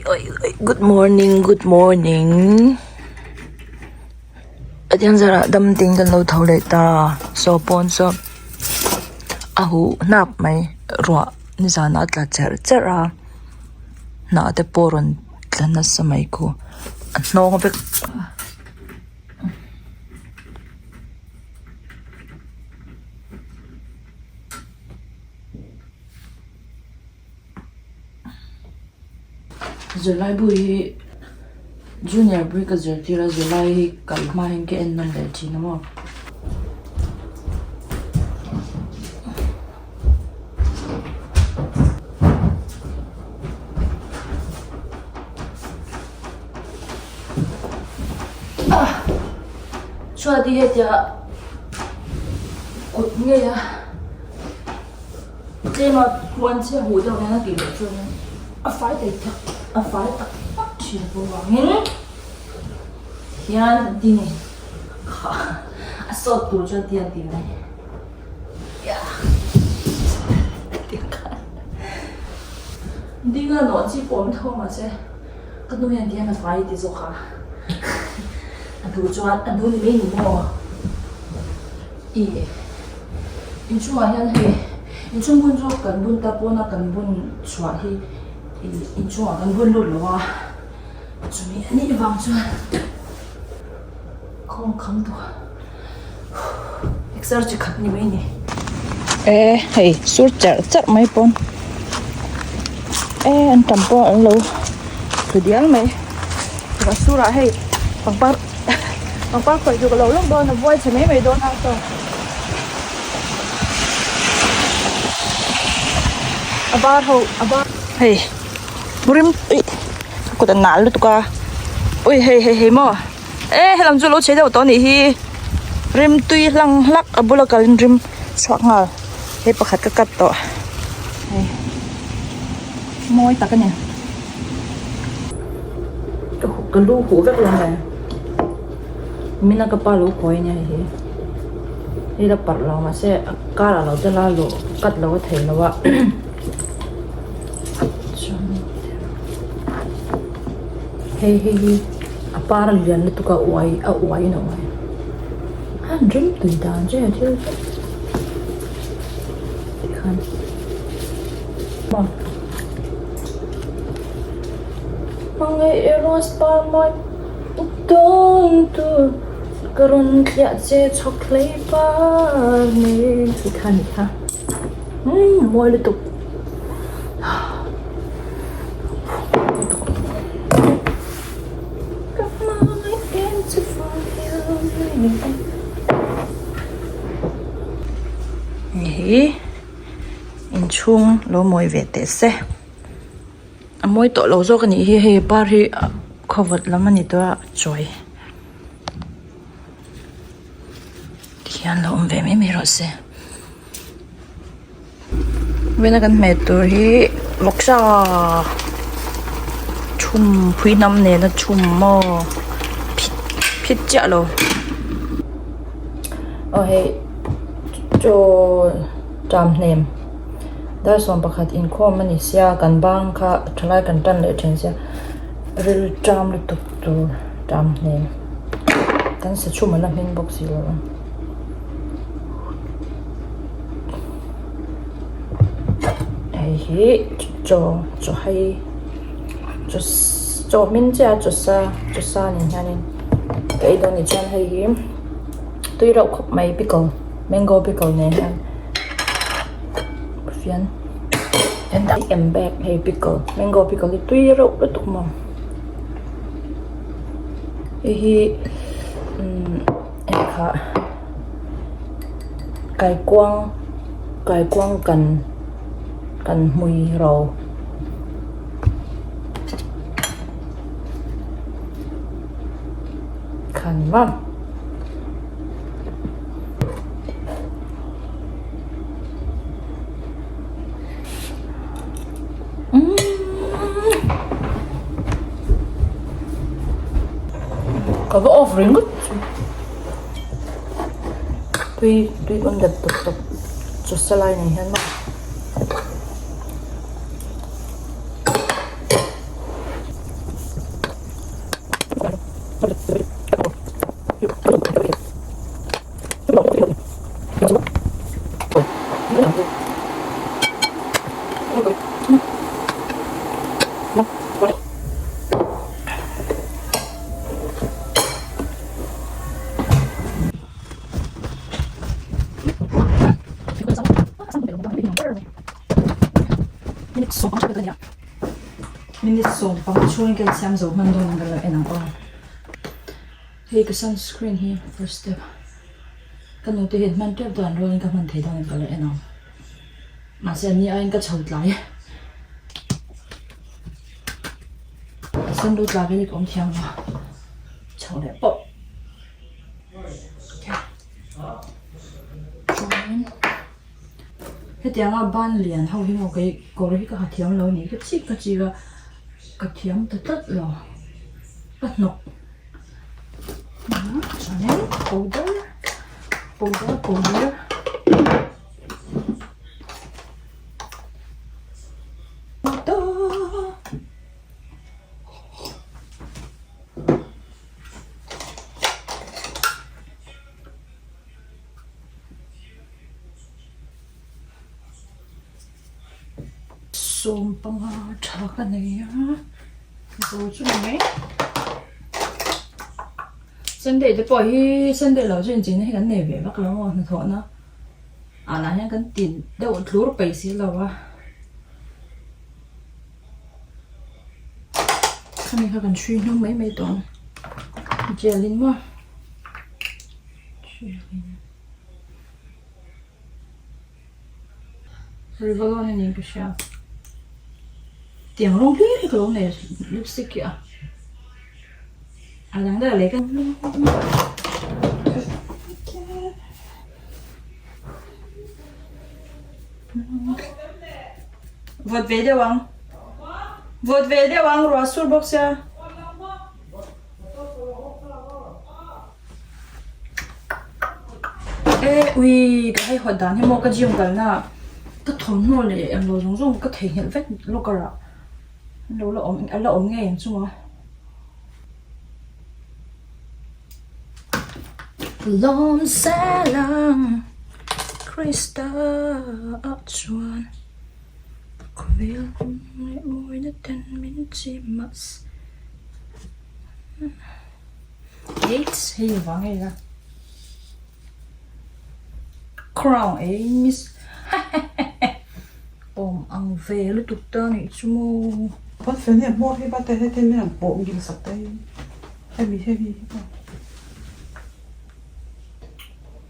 Oi oi good morning good morning Pathian zarah dam tin kan lo tho leh ta saw pawn saw a huh hnap mai ruah nizan a tla cherh cherh a hnah te pawh rawn tla nasa mai khu a hnawng vek. Zirlai bu hi junior bui ka zirtir a zirlai hi kal hma hian ka en nawn leh thin a maw. Chhuat hi hetia kut ngei a. Tlema huan chhia huh deuh hian a tih leh chuan a fai thei tak a fai tak tak thin avangin hian an ti ni kha a sawt tur chuan ti an ti mai ding a nawh chi pawh awm tho mahse ka nu hian ti hian a fai ti zawk a a duh chuan a duh ni mai ni maw. Ih inchungah hian hei inchung bun chu kan bun ta pawna kan bun chhuah hi ih inchungah kan bun lut lo a chumi a nih vang chuan khawng kham tawh exer chi khat ni mai a ni. E hei sur cherh cherh mai pawn e an tam pawh an lo thu dial mai surah hei pangpar. Pangpar khawih chu ka lo lawk dawn a buai chhe mai mai dawn a saw a var ho a var hei rim ih kut a nal lutuk a ui hei hei hei maw e helam chu lo chhe deuh tawh a nih hi rim tui hlang hlak a bula kalin rim chhuak nghal hei pakhat ka cut tawh hei mawi tak a ni. Ka lu huh vek lo nge mina ka pa lo kawi ania hei hi hei la parh lo mahse a kar ah lo te la luh cut lo a thei lo a chuan hei hei hi a par a lian lutuk a uai a uai in a uai a han rim tui dan che thil chu tikhan maw. Hmangaih erawh spa mawi dawn tur ka rawn thliah che chhawk hlei par nen tih kha a ni kha umm mawi lutuk ka hmangaih em che fang hian hei hi inchhung lo mawi ve teh se. A mawi tawh lo zawk a nih hi hei par hi khawvawt lam a ni tawh a chawi tikhian lo awm ve mai mai rawh se vawiina kan hmeh tur hi vawksa chhum phui hnam nena chhum maw phit phit chiah lo aw hei chaw ṭam hnem. Dar 11 inkhawm a ni sia kan bang kha thalai kan tan leh thin sia ril ṭam lutuk tur ṭam hnem kan sa chhum a la hming bawk si lo a. Hei hi chaw chaw hai chaw chaw hmin chiah a chaw sa chaw sa nen hianin ka ei dawn ni chuan hei hi tui reuh khawp mai pickle mango pickle nen hian. Fian em bag hei pickle mango pickle hi tui reuh lutuk maw hei hi umm hei kha kaikuang kaikuang kan kan hmui ro kha ni maw. Ka va off ringawt chu tui tui pawn dep tawp tawp chaw sa lai nei hian maw. Minute 15 chhungin ka insiam zo hman dawn ang ka lo en ang aw. Hei ka sunscreen hi first step ka nute hian hman tep dan rualin ka hman thei dawn em ka lo en ang. Mahse an ni aiin ka chho tlai. Ka sandal tla vel hi ka awm thiam lo a, chho leh pawp. Chuanin hetianga ban lian ho hi maw kei kawr hi ka ha thiam lo a ni ka chik ka chik a ka thiam ta tlat lo ka hnawk chuanin powder powder powder. 15 tha ka nei a zo chu ni mai Sunday te pawh hi Sunday lo chu inchei na hi kan nei ve vak lo maw hnathawh na ah lah hian kan tin deuh tlur peih si lo a. Khami kha kan hrui hnung mai mai tawh ang gel in maw gel in Revlon a ni ka hria tiang rawng hlir hi ka lo nei lipstick hi a a dang daih leh ka Vawt ve deuh ang. Vawt ve deuh ang ruah sur bawk sia. E ui ka hei hawt dan hi maw ka gym kalna ka thawmhnaw leh englo zawng zawng ka theihnghilh vek locker ah an lo la awm an la awm ngei ang chu maw. Lawm selang Krista ah chuan khawvel hmun leh mawina ten min chim mahse Eights hei vang hei la Crown ei miss awm ang ve lutuk ta nih chu maw. Pawnfen hi a hmawr hi va te heti mai ang pawh ngil sak te hi hemi hemi hi pawh.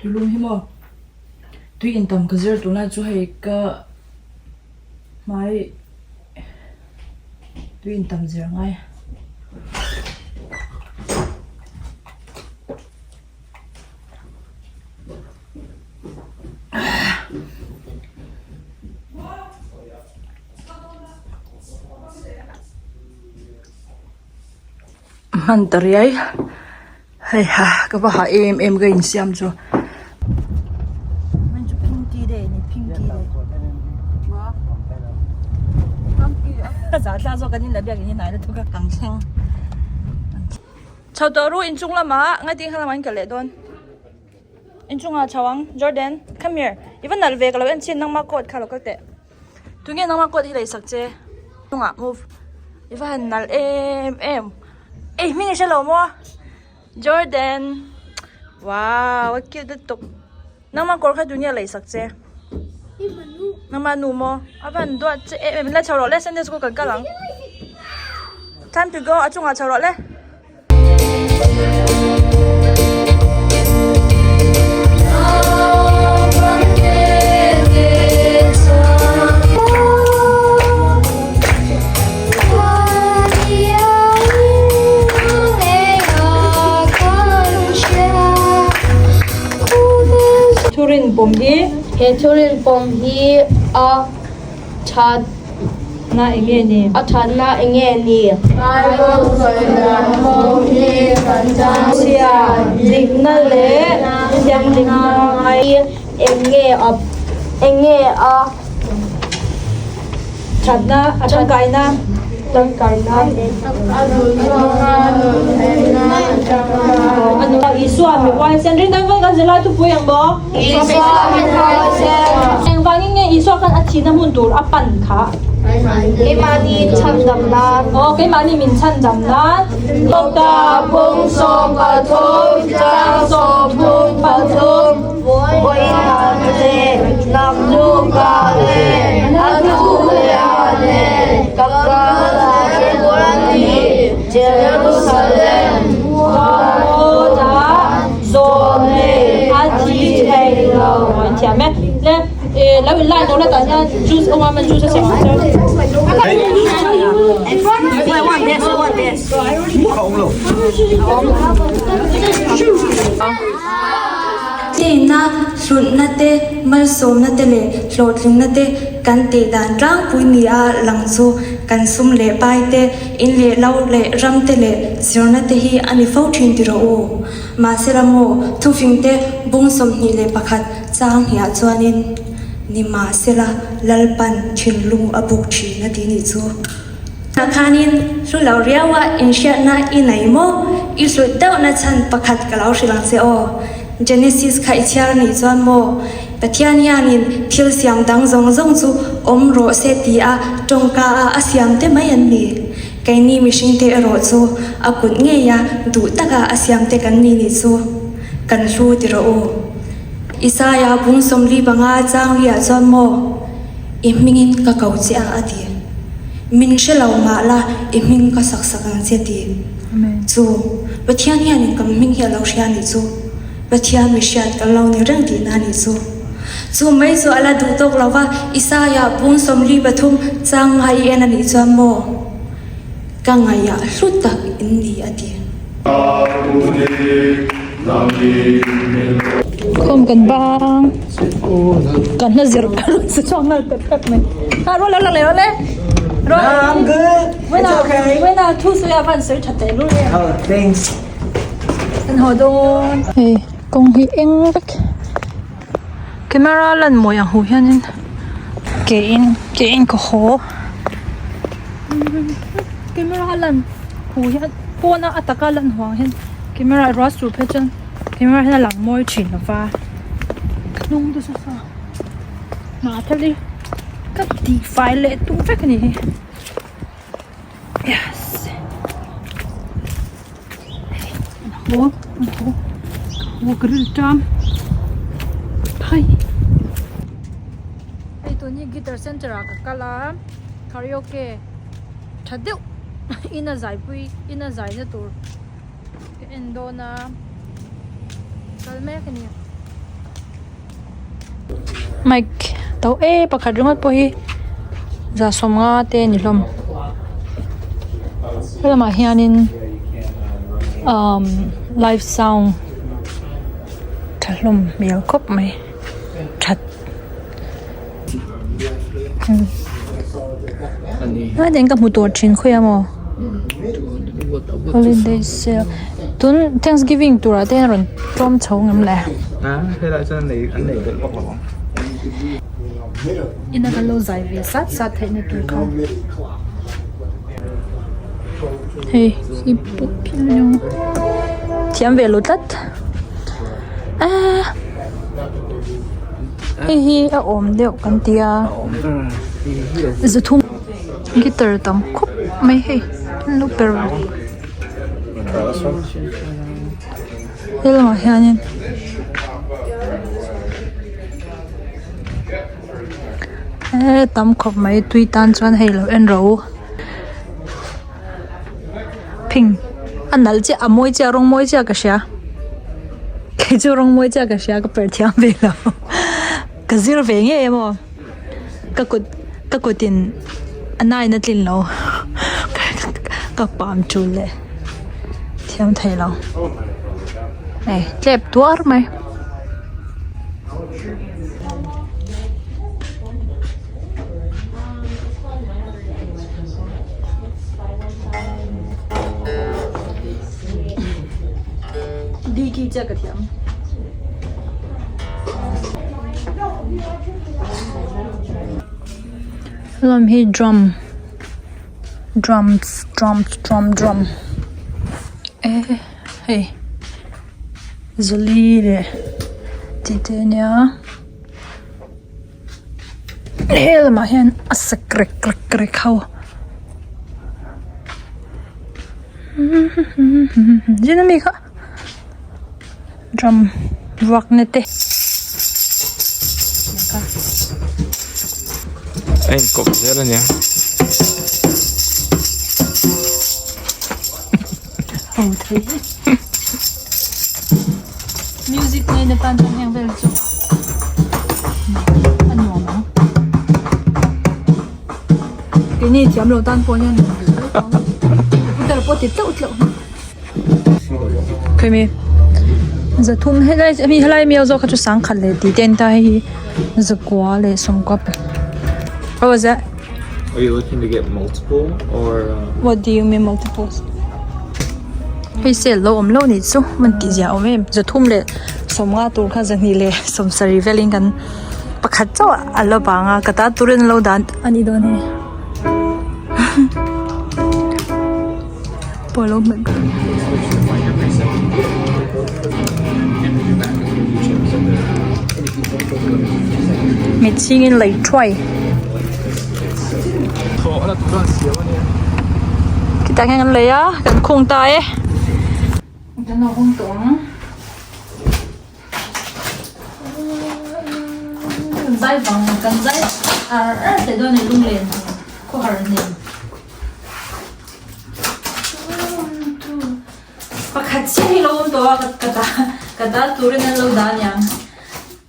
Tulum hi maw tui intam ka zir tunlai chu hei ka hmai tui intam zir ngai. Hman ta riai hei ha ka va hah em em ka insiam chu. Chho tawh ru inchung lamah ngaihting kha lamah in kal leh dawn inchungah chho ang Jordan come here i va nalh ve ka lo en chhin nangma coat kha lo kal teh tunge nangma coat hi lei sak che chungah move i va han nalh em em ei hming i hre lo maw Jordan wow a cute lutuk nangma kawr kha tunge lei sak che nangma nu maw a va han duat che em em la chho rawh le Sunday school kan kal ang time to go a chungah chho rawh le. Thurin pawm hi. He thurin pawm hi a that na enge ni? A that na enge ni? Bible sawi dan ho hi kan tan chhia dikna leh thianghlimna hi enge a enge a thatna a tangkaina tangkaina Isua mi huaisen ring dang kan zirlai thupui ang maw? Isua mi huaisen. Engvangin nge Isua khan a thihna hmun tur a pan kha? Keimahni chhandam nan. Aw, keimahni min chhandam nan. Luka pung 13 chang 33 vawiin le nak Luka le a tu le a le. Jerusalem khua kawtah zawlnei a thi thei lo. Thiam e. Le lo in line lo la tah hian juice awm a man juice a siam ang chuan. Tleinna, hlutna te, malsawmna te leh hlawhtlinna te kan tih dan tlangpui nia lang chu kan sum leh pai te, in leh lo leh ram te leh zirna te hi a ni fo thin ti rawh u. Mahsela maw, thufing te bung 21 chang hniah chuanin nimahsela Lalpan thinlung a buk thin a ti nih chu. Tah khanin hlu lo riaua inhriatna i nei maw? I hlut deuhna chhan pakhat ka lo hrilh ang che aw. Genesis kha i chhiar nih chuan maw? Pathian hianin thil siam dang zawng zawng chu awm rawh se tia tawngka a a siam te mai an ni. Keini mihringte erawh chu a kut ngeia duh taka a siam te kan ni nih chu kan hlu ti rawh u. Isaia bung 45 chang liah chuan maw? I hmingin ka ko che a, a ti. Min hre lo mah la, i hming ka sak sak ang che, ti. Chu, Pathian hianin kan hming hi a lo hria a nih chu. Pathian mi hriat kan lo ni reng tihna a nih chu. Chu mai chu a la duh tawk lo va, Isaia bung 43 chang nga i en a nih chuan maw, ka ngaihah hlu tak in ni, a ti. Khawm kan bang kan hla zir ka rawn sa chhuak nghal pep pep mai ha rual lo lang leh rawh le I'm good It's okay Wena thu sawi a van sawi tha teh lul em Oh thanks Kan haw dawn hei kawng hi eng vek camera lan mawi ang huh hianin ke in ke in ka haw camera lan huh hian pawna a taka lan huang hian camera ruah sur phei chuan camera hian a lang mawi thin lo va ka hnung te saw saw hnah thal hi ka tih fai leh tum vek a ni hi yes an haw an haw ka haw ka ril ṭam phai hei tun hi guitar center ah ka kal a karaoke. Tha deuh in a zaipui in a zaina tur ka en dawn a kal mek a ni mic to e pakhat ringawt pawh hi 150 te a ni hlawm helamah hianin umm live sound tha hlawm hmel khawp mai that. Helai te hian ka hmu tawh thin khawi a maw holiday sale tun thanksgiving turah te hian rawn tlawm chho ngam le ina kan lo zai ve sat sat theih na tur kha hei hi pawh thiam ve lo tlat aaa. Hei hi a awm deuh kan ti a zathum guitar tam khawp mai hei an lo perh he lamah hianin eee tam khawp mai tui tan chuan hei lo en rawh u phing a nalh chiah a mawi chiah rawng mawi chiah ka hria kei chu rawng mawi chiah ka hria ka perh thiam ve lo ka zir ve ngei emaw ka kut ka kutin a nain a tlin lo ka pam tul leh thiam thei lo hei tlep tuar mai. Diki chiah ka thiam. Lam hi drum drums drums drum drum eh hei zali leh tih te ania. He lamah hian a sa krek krek krek ho zin ami kha drum vuak na te a inkawp zel ania. Ho thei Music ngai na tan chuan heng vel chu a nuam ang. Keini thiam lo tan pawh hian nuam duh viau ang. Guitar pawh ti tleuh tleuh hman. Khemi zathum helai hemi helai mi zawk kha chu sangkhat leh tih te a ni ta hei hi zakua leh sawmkua pe what was that? Are you looking to get multiple or uh... What do you mean multiples? Hei sale lo awm lo nih chu man tih zia awm em zathum leh sawmnga tur kha zahnih leh sawmsarih velin kan pakhat chauh a la vang a ka ta turin an lo dan a nih dawn hi. Pawh lo hmet Mit chhingin lei thuai Khitah hian kan lei a kan khung ta e Kan lo hawng tawh ang Zai vang kan zai ar ar teh dawn a ni lunglen khawhar hnem. Pakhat chiah hi lo awm tawh a ka ta ka ta turin an lo dah aniang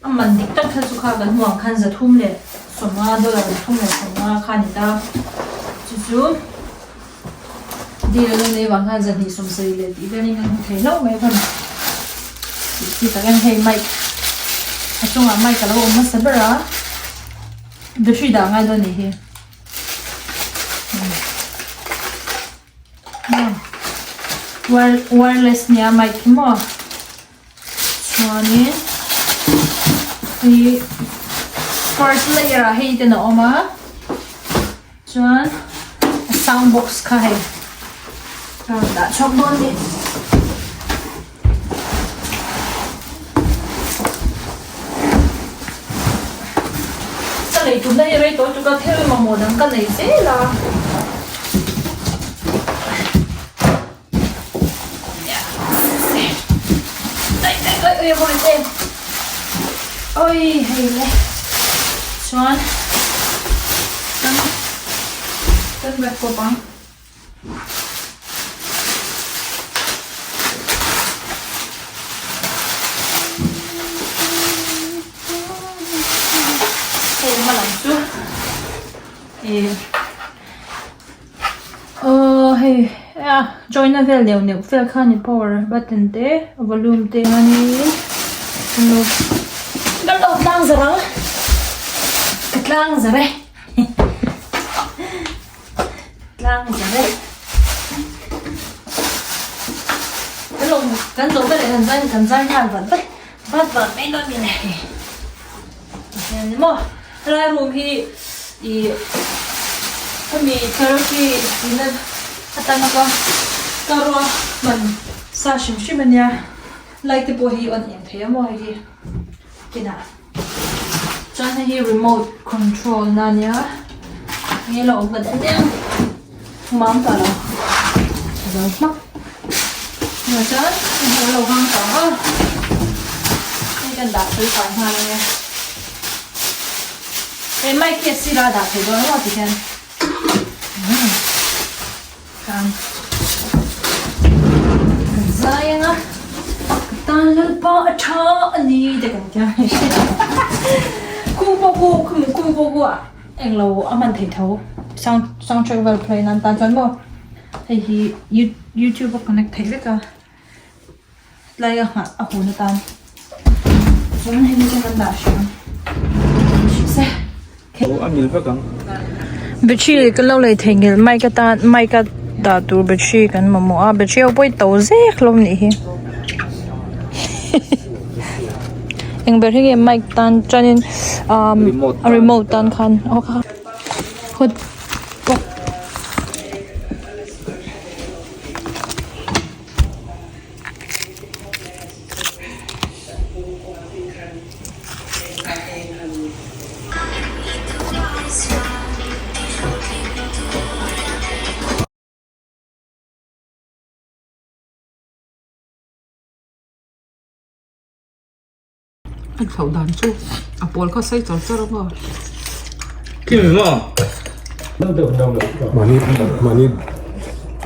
a man dik tak kha chu kha kan hmuh ang khan zathum leh sawmnga dollar zathum leh sawmnga kha a ni ta chu chu deal a lo nei vang khan zahnih sawmsarih leh tih velin kan hmu thei hlauh mai a tih chi tak em hei mic a chungah mic a lo awm hmasa ber a battery dah ngai dawn a nih hi. Wireless nia mic hi maw chuanin hei first layer ah hei ten a awm a chuan a sound box kha hei ka rawn dah chhuak dawn a ni. Ka lei tumna hi rei tawh tuk a thil mamawh dang ka nei zel a. Oi hei le chuan kan kan wrap pawp ang. Hei hma lam chu ih aw hei a join na vel neuh neuh vel kha a ni power button te volume te chuanin kan lo tlang zar ang ka tlang zar e. Tlang zar e. Kan lo kan zo ber kan zai kan zai nghal vat vat vat vat mai dawn mi le hei. Tihian ni maw helai room hi ih hemi therapy tihna atanga ka ka ruahman sa hrim hrim ania light te pawh hi on eng thei a maw hei hi kinah. Chuan hei hi remote control na ania enge lo awm ka daih nia mam ta lo zo hmak tunah chuan hei hi lo hang ta a hei kan dah fel fai nghal ange hei mic hi a sirah a dah thei dawn emaw ti hian Kan zai anga ka tan lalpa a tha a ni te kan tia khu pawh khu khu khu pawh khu englo a hman theih tho sound sound track vel play nan tan chuan maw hei hi youtube a connect theih vek a tlai a nghah a hun atan chuan hemi chu kan dah hrang se. Battery ka lo lei thei ngil mic atan mic a dah tur battery kan mamawh a battery ho pawh hi to zek hlawm anih hi eng ber hi nge mic tan chuanin a remote tan khan aw kha hot box. An thlauh dan chu a pawl kha sei char char a maw. Kim maw? Mahni mahni.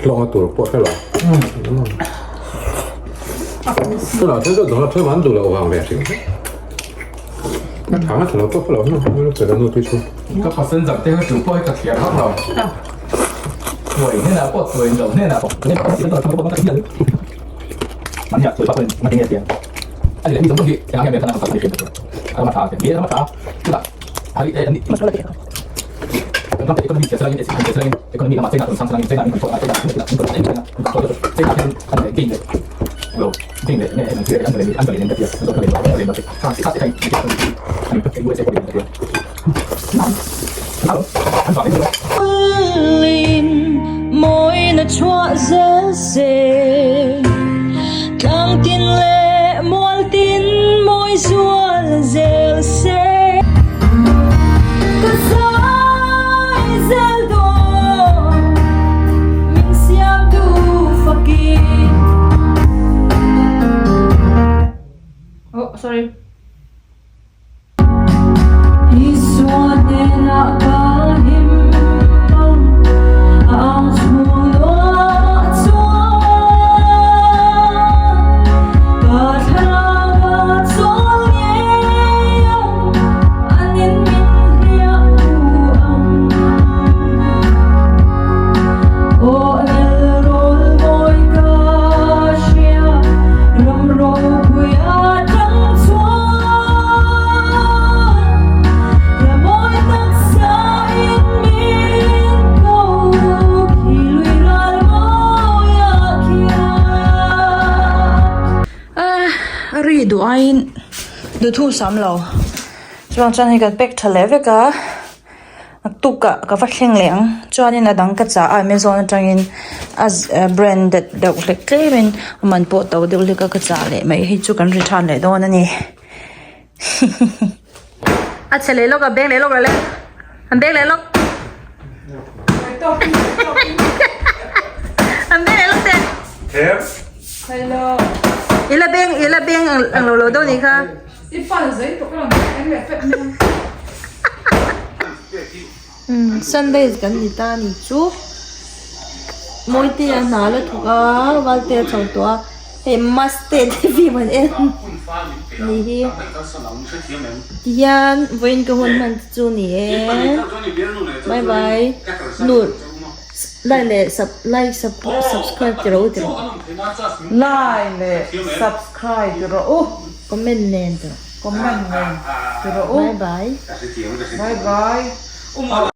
Hlawng a tur pawh hre lo. Tunah chuan deuh dang a ṭhem an duh loh vang ve hrim. A ṭha a ṭha lo pawh hre lo hnu nu te chu. Ka passenger te kha chu pawh hi ka thliar hak lo. Tuai hnenah pawh tuai lo hnenah pawh. Mawina chhuah zel se Tlang tin leh mual tin mawi zual zel se Ka zai zel dawn min siam tu fakin. Oh sorry. Isua hnenah ka him ang, a ang chhung luah chuan ka thlarau a chawl ngei ang, anin min hliah hu ang. Aw el rawl mawi ka hria, ram ropui a tang chuan la mawi taksa in min ko khi lui ral mawi a khian. A ri duh aiin duhthu sam lo chuan chuan hei kan pack tha leh vek a. A tukah ka va thleng leh ang chuanin a dang ka chah a amazon atangin a branded deuh hlek tlemin a man pawh to deuh hlek a ka chah leh mai hei chu kan return leh dawn a ni hihihi. A chhe leh lawk a beng leh lawk la le an beng leh lawk an beng leh lawk teh ila beng ila beng ang lo lo deuh ni kha. I pal zai tawh ka rawn eng leh pek mai a. Umm Sunday kan ni ta ni chu Mawitea hna la thawk a Valtea chho tawh a hei Maste te film an en ni hi tihian vawiin ka hun hman te chu ni e bye bye nu like leh sub like sub subscribe ti rawh u ti rawh Like leh subscribe ti rawh u. Comment nen tawh. Comment nen ti rawh u. Bye bye. Bye bye.